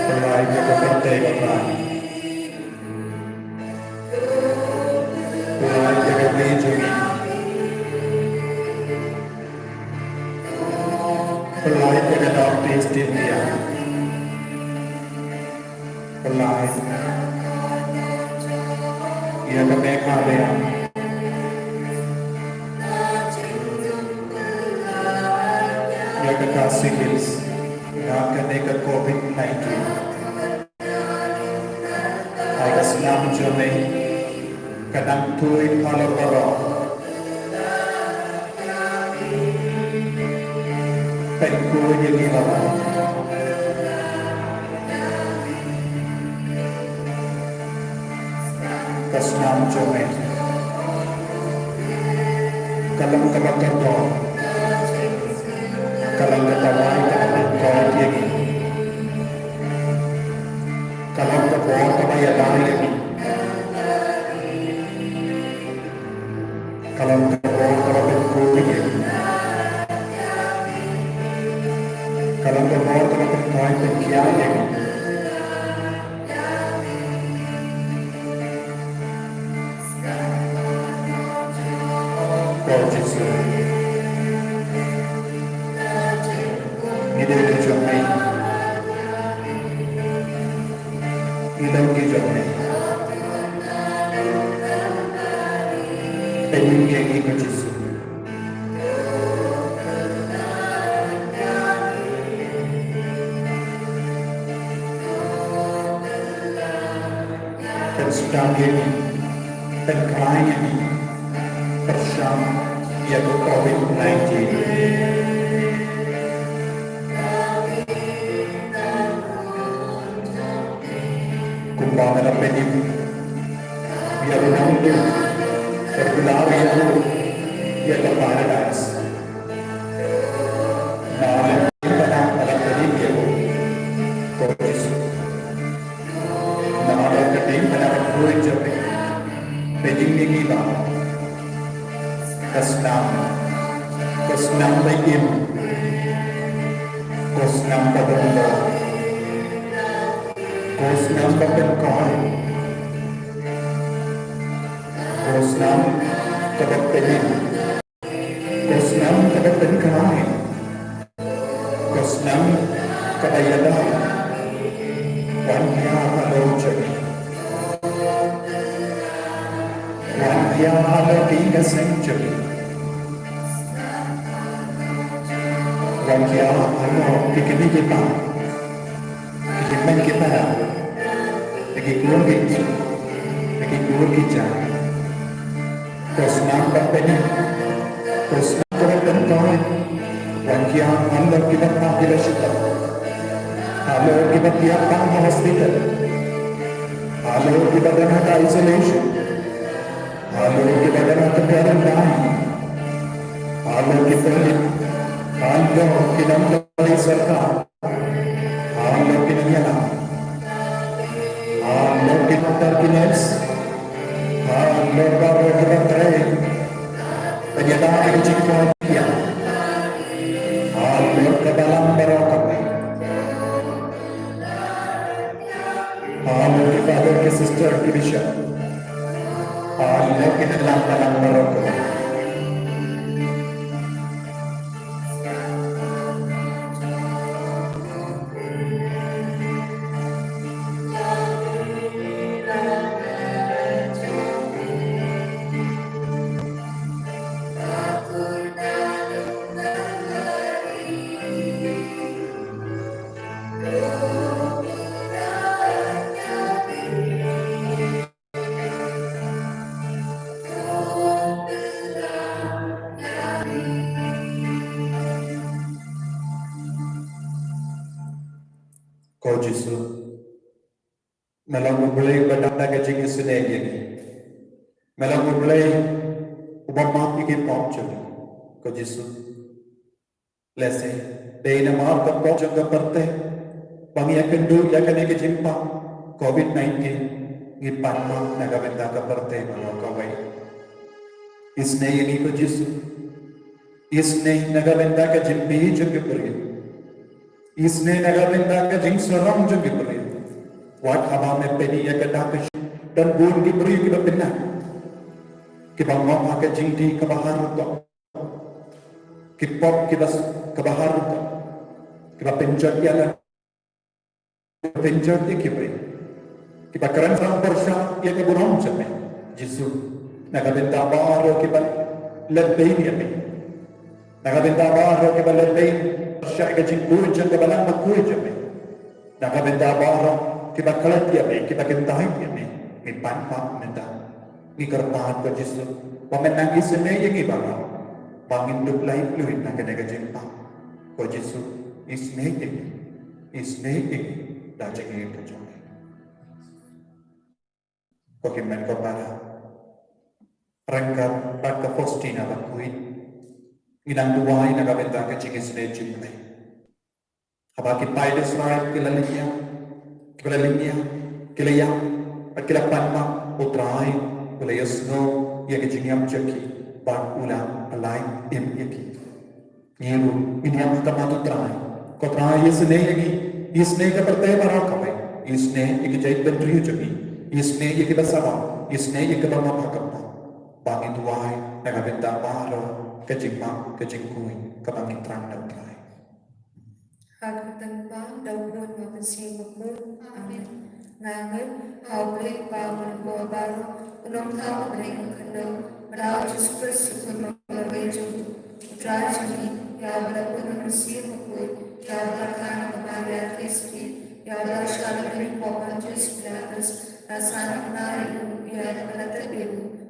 Pynlait ïa ka pyrthei, ko Trai. Pynlait ïa ka ri jong ngi. Pynlait ïa ka North East India. Pynlait ïa ka Meghalaya. Ïa ka Khasi Hills. Ïa kane ka covid nineteen. Ai ka snam jong me ka nang tuid halor baroh. Pynkuid ïa ngi baroh. Ka snam jong me ka long kaba kordor. Ka long ka tawai kaba pynkoit ïa ngi. Ka long ka bor kaba ïada ïa ngi. Ka long ka bor kaba pynkup ïa ngi. Ka long ka bor kaba pynkup pynkhia ïa ngi. Ko Jisu. Ngi dei ki jong me. Ngi long ki jong me. Pynïeng ïa ngi ko Jisu. Pynsdang ïa ngi, pynkhlaiñ ïa ngi, pyrshang ïa ka Covid nineteen. Kumba me la pynïeng ïa u nongduh, pynduh ïa u ïa ka paradise. Na me la pynïeng, me la pynïeng ïa u, ko Jisu. Namar ka dei ka dei ka khuid jong me. Pynïeng ïa ngi ba ka snam, ka snam ba im, ka snam ba dong bor, ka snam ba pynkoit, ka snam kaba pynïeng. Ka snam kaba pynkhlaiñ, ka snam kaba ïada. Wan ïa halor jong ngi. Wan ïa halor ki kynsan jong ngi. Wan ïa halor ki kmie ki kpa, ki hynmen ki para, ki khun ki kti, ki kur ki jait. Ka snam ba pynïeng, ka snam kaba pynkoit. Wan ïa halor kiba pang kiba shitom, halor kiba thiah pang ha hospital, halor kiba don ha ka isolation, halor kiba don ha ka quarantine, halor kiba, halor ki nongtrei sorkar. Halor ki nongïalam, halor ki doktor ki nurse, halor baroh kiba trei ban ïada ïa ka jingkoit ïa, halor ka balang baroh kawei, halor ki father ki sister ki bishop, halor ki nongïalam balang baroh kawei. Ko Jisu, me long U Blei uba dap da ka jingisynei ïa ngi. Me long U Blei uba map ïa ki pop jong ngi. Ko Jisu, lehse dei namar ka pop jong ka pyrthei ba ngi ïakynduh ïa kane ka jingpang Covid nineteen, ngi pan map na ka bynta ka pyrthei baroh kawei. Isynei ïa ngi ko Jisu. Isynei na ka bynta ka jingpyrshah jong ki briew. Isynei na ka bynta ka jingsarong jong ki briew. Wat haba me pynïeng ïa ka dak ka shi, don bun ki briew kiba pynah, kiba ngop ha ka jingdih kaba harum, ki pop kiba, kaba harum, kiba pynjot ïa la, pynjot ïa ki briew, kiba kren sngewbha pyrshah ïa ka burom jong me. Jisu, na ka bynta baroh kiba lehbeiñ ïa me, na ka bynta baroh kiba lehbeiñ pyrshah ïa ka jingkhuid jong ka balang bakhuid jong me, na ka bynta baroh kiba klet ïa me, kiba kyntait ïa me, ngi pan map mynta. Ngi kyrpad ko Jisu ba men nang isynei ïa ngi baroh ba ngin dup laitluid na kane ka jingpang. Ko Jisu, isynei ïa ngi, isynei ïa ngi da jingim ka jong me. Ko hynmen ko para, ryngkat bad ka Faustina bakhuid, ngi nang duwai na ka bynta ka jingisynei jong me. Haba ki paid Israel ki la lynñiang, ki la lynñiang, ki la ïap, Bad ki la pan ma, U Trai u la ïasngew ïa ka jingïap jong ki bad u la pyllait im ïa ki. Ngi ruh ngin ïap ha khmat U Trai. Ko Trai, isynei ïa ngi, isynei ïa ka pyrthei baroh kawei, isynei ïa ka jaitbynriew jong ngi, isynei ïa kiba sawa, isynei ïa kiba map ha ka pop, ba ngin duwai na ka bynta baroh ka jingmap ka jingkhuid kaba ngi thrang na U Trai. Ha ka kyrteng U Kpa, da U Khun bad U Mynsiem Bakhuid. Amen. Nga ngeit ha U Blei U Kpa Uba Lyngkot Baroh, U Nongthaw Bneng Khyndew, bad ha U Jisu Khrist U Khun Bamarwei jong U Trai jong ngi, ïa uba la pun U Mynsiem Bakhuid, ïa uba la kha na ka Maria Theisotti, ïa uba la shah lyndet ha u Pontius Pilatus, la sah na ka bnai, ïa uba la tep,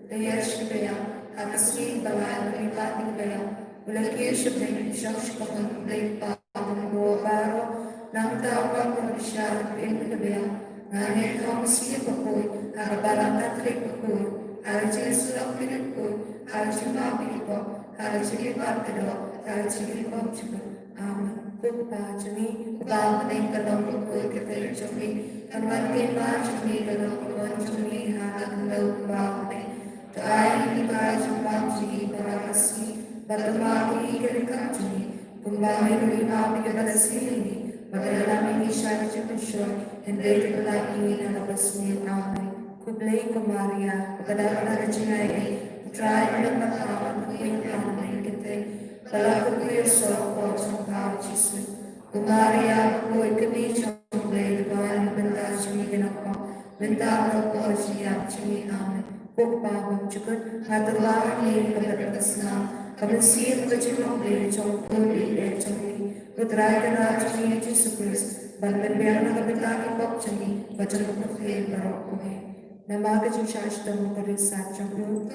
la ïaid sha kaba ïap, ha ka sngi ba lai, la mihpat na ki ba ïap, u la kiew sha bneng, u shong sha ka hok U Blei U Kpa Uba Lyngkot Baroh. Nangta u wan ban bishar ha ka pyrthei. Nga ngeit ha U Mynsiem Bakhuid, ha ka Balang Katholik bakhuid, ha ka jingïasyllok bakhuid, ha ka jingmap ïa ki pop, ha ka jingmihpat ka doh, ha ka jingim bymjukut. Amen. Ko Kpa jong ngi, uba ha bneng, kan long bakhuid ka kyrteng jong me, kan wan ka hima jong me, kan long ka mon jong me ha ka khyndew kumba ha bneng. To ai ïa ngi i kabai jong u bynta jong ngi baroh shi, bad to map ïa ngi ki ryngkat jong ngi, kumba ngi ruh ngi map ïa kiba sniew ïa ngi, bad to ïalam ïa ngi sha ka jingpynshoi, hynrei to pyllait ïa ngi na kaba sniew. Amen. Khublei ko Maria, kaba dap na ka jingaiei, U Trai u don bad pha, bad nga kyrpad ïa pha ha khmat jong ka kynthei, bad la kyrkhu ïa u soh u kpoh jong pha U Jisu. Ko Maria bakhuid, ka Kmie jong U Blei, to duwai na ka bynta jong ngi ki nongpop, mynta bad ha ka por jong ka jingïap jong ngi. Amen. Ko Kpa bymjukut, nga tyrwa ha me ha ka met bad ka snam, ka mynsiem ka jong U Blei, jong U Khun baieit jong ngi, U Trai Kynrad jong ngi U Jisu Khrist, ban pynbiang na ka bynta ki pop jong ngi bad jong ka pyrthei baroh kawei. Namar ka jingshah shitom bakordit sat jong u.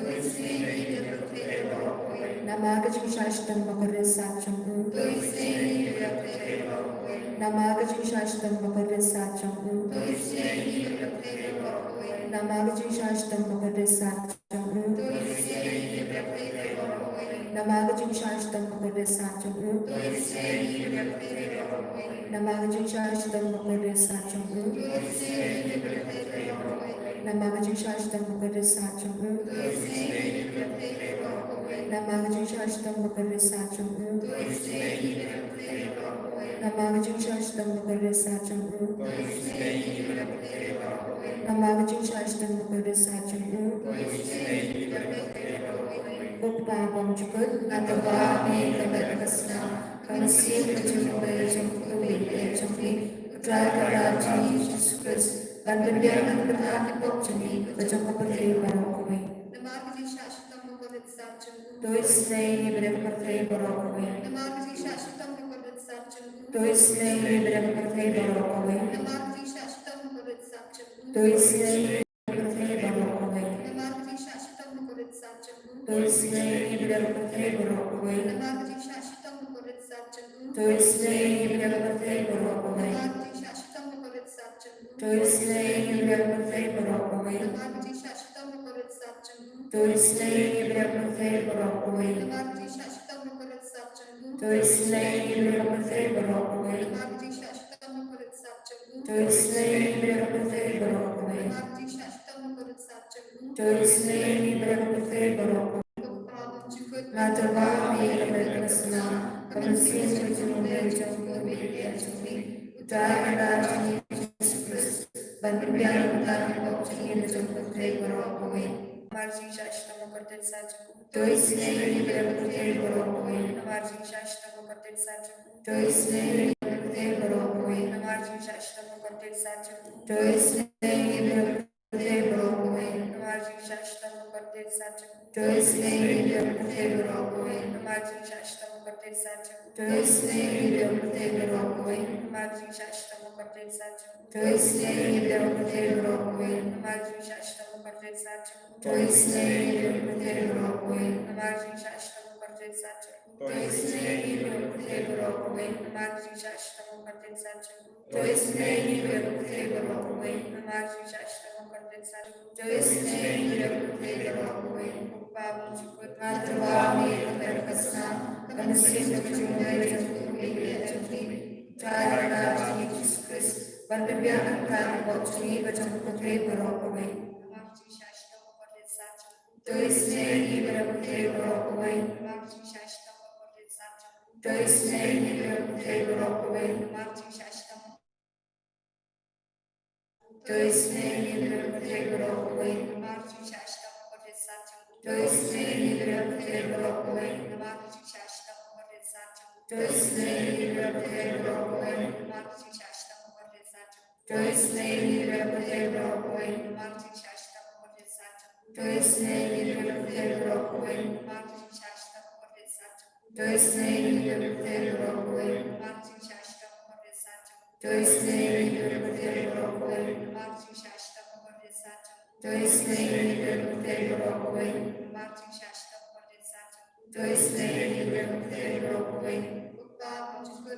Namar ka jingshah shitom bakordit sat jong u. Namar ka jingshah shitom bakordit sat jong u. Namar ka jingshah shitom bakordit sat jong u. Namar ka jingshah shitom bakordit sat jong u. Namar ka jingshah shitom bakordit sat jong u. Namar ka jingshah shitom bakordit sat jong u. Namar ka jingshah shitom bakordit sat jong u. Namar ka jingshah shitom bakordit sat jong u. Namar ka jingshah shitom bakordit sat jong u. Ko Kpa bymjukut, nga tyrwa ha me ha ka met bad ka snam, ka mynsiem ka jong U Blei, jong U Khun baieit jong ngi, U Trai Kynrad jong ngi U Jisu Khrist, ban pynbiang na ka bynta ki pop jong ngi bad jong ka pyrthei baroh kawei. Namar ka jingshah shitom bakordit sat jong u. To isynei ïa ngi bad ïa ka pyrthei baroh kawei. Namar ka jingshah shitom bakordit sat jong u. To isynei ïa ngi bad ïa ka pyrthei baroh kawei. Namar ka jingshah shitom bakordit sat jong u. To isynei ïa ngi bad ïa ka pyrthei baroh kawei. Namar ka jingshah shitom bakordit sat jong u. To isynei ïa ngi bad ïa ka pyrthei baroh kawei. Namar ka jingshah shitom bakordit sat jong u. To isynei ïa ngi bad ïa ka pyrthei baroh kawei. Namar ka jingshah shitom bakordit sat jong u. To isynei ïa ngi bad ïa ka pyrthei baroh kawei. Namar ka jingshah shitom bakordit sat jong u. To isynei ïa ngi bad ïa ka pyrthei baroh kawei. Namar ka jingshah shitom bakordit sat jong u. To isynei ïa ngi bad ïa ka pyrthei baroh kawei. Namar ka jingshah shitom bakordit sat jong u. To isynei ïa ngi bad ïa ka pyrthei baroh kawei. Namar ka jingshah shitom bakordit sat jong u. To isynei ïa ngi bad ïa ka pyrthei baroh kawei. Ko Kpa bymjukut, nga tyrwa ha me ha ka met bad ka snam, ka mynsiem ka jong U Blei, jong U Khun baieit jong ngi, U Trai Kynrad jong ngi U Jisu Khrist, ban pynbiang na ka bynta ki pop jong ngi bad jong ka pyrthei baroh kawei. Namar ka jingshah shitom bakordit sat jong u. To isynei ïa ngi bad ïa ka pyrthei baroh kawei. Namar ka jingshah shitom bakordit sat jong u. To isynei ïa ngi bad ïa ka pyrthei baroh kawei. Namar ka jingshah shitom bakordit sat jong u. To isynei ïa ngi bad ïa ka pyrthei baroh kawei. Namar ka jingshah shitom bakordit sat jong u. To isynei ïa ngi bad ïa ka pyrthei baroh kawei. Namar ka jingshah shitom bakordit sat jong u. To isynei ïa ngi bad ïa ka pyrthei baroh kawei. Namar ka jingshah shitom bakordit sat jong u. To isynei ïa ngi bad ïa ka pyrthei baroh kawei. Namar ka jingshah shitom bakordit sat jong u. To isynei ïa ngi bad ïa ka pyrthei baroh kawei. Namar ka jingshah shitom bakordit sat jong u. To isynei ïa ngi bad ïa ka pyrthei baroh kawei. Namar ka jingshah shitom bakordit sat jong u. To isynei ïa ngi bad ïa ka pyrthei baroh kawei. Namar ka jingshah shitom bakordit sat jong u. To isynei ïa ngi bad ïa ka pyrthei baroh kawei. Ko Kpa bymjukut, nga tyrwa ha me ha ka met bad ka snam, ka mynsiem ka jong U Blei, jong U Khun baieit jong ngi, U Trai Kynrad jong ngi U Jisu Khrist, Ban pynbiang nangta ïa ka pop jong ngi bad jong ka pyrthei baroh kawei. Namar ka jingshah shitom bakordit sat jong u. To isynei ïa ngi bad ïa ka pyrthei baroh kawei. Namar ka jingshah shitom bakordit sat jong u. To isynei ïa ngi bad ïa ka pyrthei baroh kawei. Namar ka jingshah shitom. To isynei ïa ngi bad ïa ka pyrthei baroh kawei. Namar ka jingshah shitom bakordit sat jong u. To isynei ïa ngi bad ïa ka pyrthei baroh kawei. Namar ka jingshah shitom bakordit sat jong u. To isynei ïa ngi bad ïa ka pyrthei baroh kawei. Namar ka jingshah shitom bakordit sat jong u. To isynei ïa ngi bad ïa ka pyrthei baroh kawei. Namar ka jingshah shitom bakordit sat jong u. To isynei ïa ngi bad ïa ka pyrthei baroh kawei. Namar ka jingshah shitom bakordit sat jong u. To isynei ïa ngi bad ïa ka pyrthei baroh kawei. Namar ka jingshah shitom bakordit sat jong u. To isynei ïa ngi bad ïa ka pyrthei baroh kawei. Namar ka jingshah shitom bakordit sat jong u. To isynei ïa ngi bad ïa ka pyrthei baroh kawei. Namar ka jingshah shitom bakordit sat jong u. To isynei ïa ngi bad ïa ka pyrthei baroh kawei.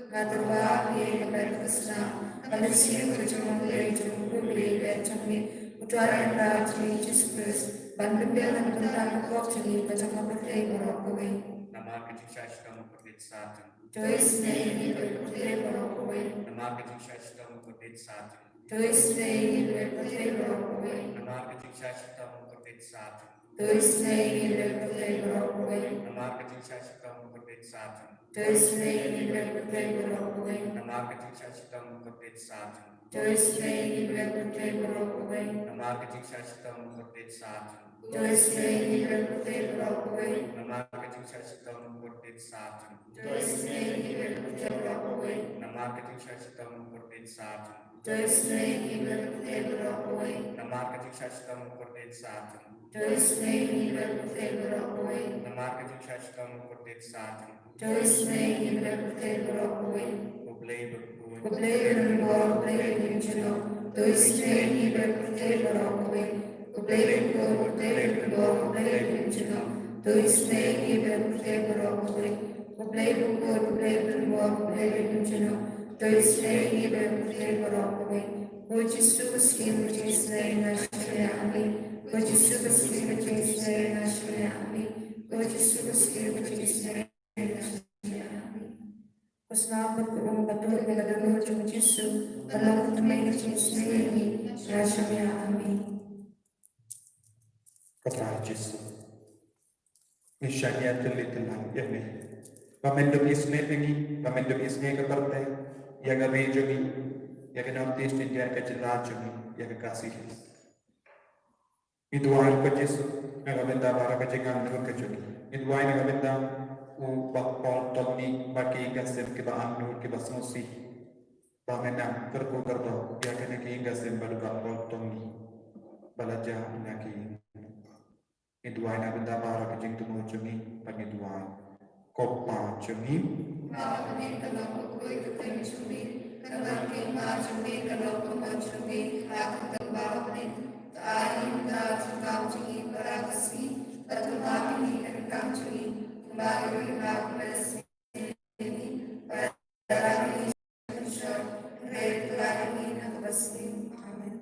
Nga tyrwa ïa ka met ka snam, ka mynsiem ka jong U Blei jong U Blei bad jong ngi, U Trai Kynrad jong ngi Jisu Khrist, ban pynbiang na ka bynta ka pop jong ngi bad jong ka pyrthei baroh kawei. Namar ka jingshah shitom bakordit sat jong u. To isynei ïa ngi bad ïa ka pyrthei baroh kawei. Namar ka jingshah shitom bakordit sat jong u. To isynei ïa ngi bad ïa ka pyrthei baroh kawei. Namar ka jingshah shitom bakordit sat jong u. To isynei ïa ngi bad ïa ka pyrthei baroh kawei. Namar ka jingshah shitom bakordit sat jong u. To isynei ïa ngi bad ïa ka pyrthei baroh kawei. Namar ka jingshah shitom bakordit sat jong u. To isynei ïa ngi bad ïa ka pyrthei baroh kawei. Namar ka jingshah shitom bakordit sat jong u. To isynei ïa ngi bad ïa ka pyrthei baroh kawei. Namar ka jingshah shitom bakordit sat jong u. To isynei ïa ngi bad ïa ka pyrthei baroh kawei. Namar ka jingshah shitom bakordit sat jong u. To isynei ïa ngi bad ïa ka pyrthei baroh kawei. Namar ka jingshah shitom bakordit sat jong u. To isynei ïa ngi bad ïa ka pyrthei baroh kawei. Namar ka jingshah shitom bakordit sat jong u. To isynei ïa ngi bad ïa ka pyrthei baroh kawei. Ko Blei bakhuid. Ko Blei ba donbor, ko Blei ba im jynnom. To isynei ïa ngi bad ïa ka pyrthei baroh kawei. Ko Blei bakhuid, ko Blei ba donbor, ko Blei ba im jynnom. To isynei ïa ngi bad ïa ka pyrthei baroh kawei. Ko Blei bakhuid, ko Blei ba donbor, ko Blei ba im jynnom. To isynei ïa ngi bad ïa ka pyrthei baroh kawei. Ko Jisu ba skiem ka jingisynei, nga shim ïa me. Ko Jisu ba skiem ka jingisynei, nga shim ïa me. Ko Jisu ba skiem ka jingisynei, nga shim ïa me. Ko snam bad ko um, ka tuid bad ka dohnud jong U Jisu, ka long ka tymmen ka jingisynei ïa ngi, nga shim ïa me. Ko Trai Jisu, ngi shaniah tylli tyllang ïa me ba men da isynei ïa ngi, ba men da isynei ïa ka pyrthei, ïa ka ri jong ngi, ïa ka North East India, ïa ka jylla jong ngi, ïa ka Khasi Hills. Ngi duwai ko Jisu, na ka bynta baroh ka jingangnud ka jong ngi. Ngi duwai na ka bynta u Bah Paul Tongni bad ki ïing ki sem kiba angnud kiba sngewsih, ba men nang kyrkhu kyrdoh ïa kine ki ïing ki sem bad u Bah Paul Tongni ba la jah na ki ïing. Ngi duwai na ka bynta baroh ka jingthmu jong ngi, bad ngi duwai. Ko Kpa jong ngi. Ba ha bneng ka long ka kyrteng jong me, ka long ka hima jong me, ka long ka mon jong me ha ka kyrteng ba ha bneng. To ai ïa ngi mynta ka jingbam jong ngi ha kane ka sngi, bad to map ïa ngi ki ryngkang jong ngi, kumba ngi map ïa ngi, bad to ai ïa ngi ha ka jingpynshoi, hynrei to laid ïa ngi na kaba sniew. Amen.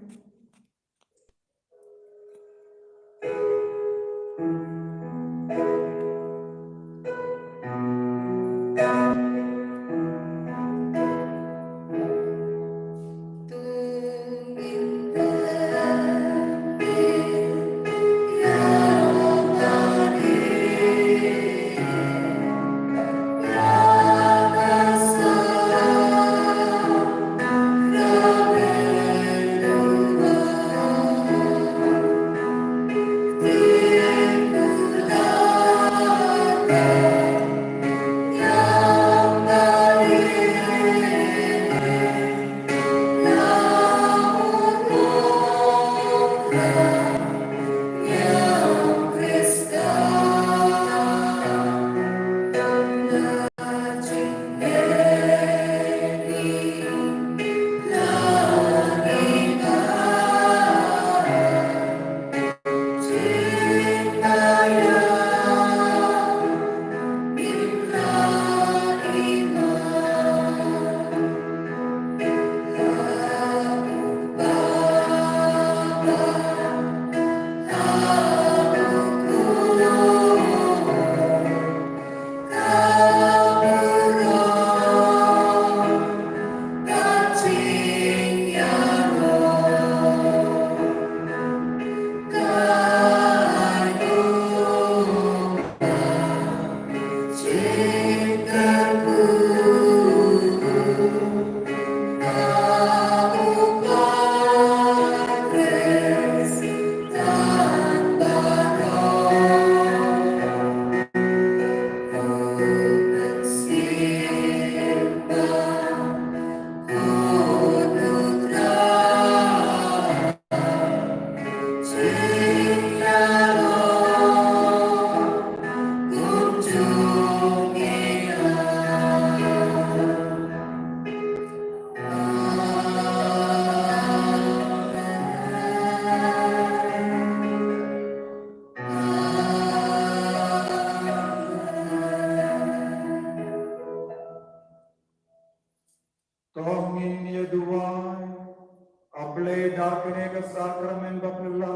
Kane ka sakramen bapla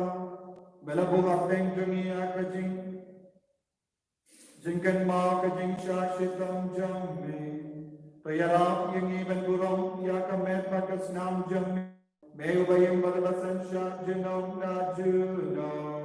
me la buh hapdeng jong ngi ïa ka jing jingkynmaw ka jingshah shitom jong me. To ïarap ïa ngi ban burom ïa ka met bad ka snam jong me. Me uba ïeng bad uba synshar junom la junom.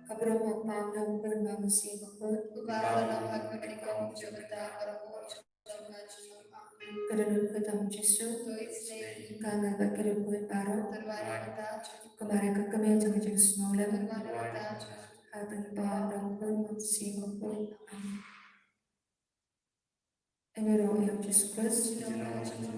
Ka burom ha u Kpa, ha u Khun bad ha u Mynsiem Bakhuid. Uba la long ha u kmie kum jong u Kpa baroh. Ka dohnud kata u Jisu. Ka ngat bad ka dohnud baroh. Ka Maria ka kmie jong ka jingsngewlem. Ha u Kpa, ha u Khun bad ha u Mynsiem Bakhuid. Amen. Ïa u Jisu Khrist.